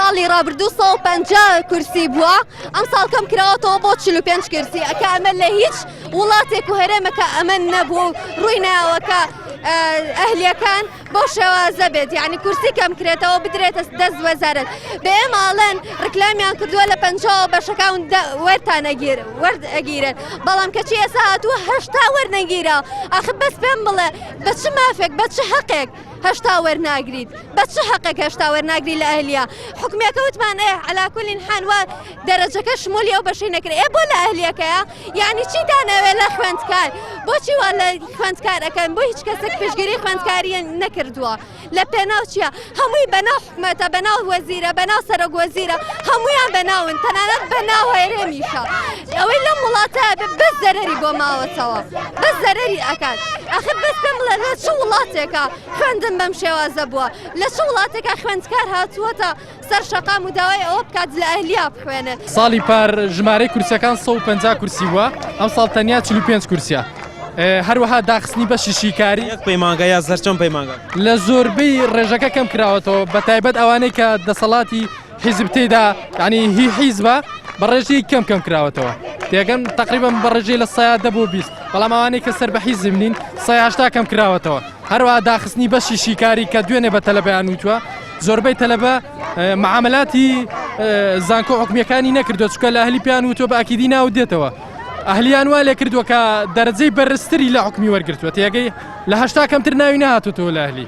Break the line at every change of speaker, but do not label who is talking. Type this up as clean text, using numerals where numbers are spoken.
ساڵی ڕابردوو 150 کورسی بووە ئەم ساڵ کەم کراوەتەوە بۆ 45 کورسی ئەکە ئەمە لە هیچ وڵاتێک و هەرێمەکە ئەمە نەبوو ڕووی ناوەکە ئەهلیەکان بەو شێوازە بێت یعنی کورسی کەم کرێتەوە بدرێتە دەست وەزارەت بە ئێمە ئەڵێن ڕکلامیان کردووە لە پەنجاوە بەشەکان وەرتانەگیر وەرد ئەگیرن بەڵام کەچی ئێستا هاتووە 80 وەرنەگیرا ئاخ بەس پێم بڵێ بە چ مافێک بە چ هەقێک 80 وەرناگریت بە چ هەقێک 80 وەرناگری لە ئەهلیە حکومیەکە وتمان ئێ عەلا کولین حال وا دەرەجەکە شمولی ئەو بەشەی نەکرێ ئێ بۆ لە ئەهلیەکەیە یعنی چیتان ئەوێ لە خوێندکار بۆچی وا لە خوێندکار ئەکەن بۆ هیچ کەسێک پشگیری خوێندکاری نەکردووە لە پێناو چییە هەمووی بەناو حکومەتە بەناو وەزیرە بەناو سەرۆک وەزیرە هەمویان بەناون تەنانەت بەناو هەرێمیشە ئەوەی لەم وڵاتە بەس زەرەری بۆ ماوەتەوە بەس زەرەری ئەکات ئەخر بەس پێم بڵێ لە چ وڵاتێکە خوێندن بەم شێوازە بووە لە چ وڵاتێکە خوێندکار هاتووەتە سەر شەقام و داوای ئەوە بکات لە ئەهلیا بخوێنێت.
ساڵی پار ژمارەی کورسیەکان 150 کورسی بووە ئەمساڵ تەنیا 45 کورسیە هەروەها داخستنی بەشی شیکاری
یەک پەیمانگە یا سەرچەم پەیمانگە
لە زۆربەی ڕێژەکە کەم کراوەتەوە بە تایبەت ئەوانەی کە دەسەڵاتی حیزب تێدا ینی هی حیزبە بە ڕێژەی کەم کەم کراوەتەوە تێگەن تقریبا بە ڕێژەی لە سەیا دە بۆ 20 بەڵام ئەوانەی کە سەر بە حیزب نین سەیاشتا کەم کراوەتەوە هەروەها داخستنی بەشی شیکاری کە دوێنێ بە تەلەبەیان وتووە زۆربەی تەلەبە معاملاتی زانکۆ حکومیەکانی نەکردووە چکە لە ئەهلی پێیان وتووە بە ئەکیدی ناو دێتەوە ئەهلیان وا لێ کردووە کە دەرەجەی بەرزتری لە حکومی وەرگرتووە تێگەی لە 80 کەمتر ناوی نەهاتوتەوە لە ئەهلی.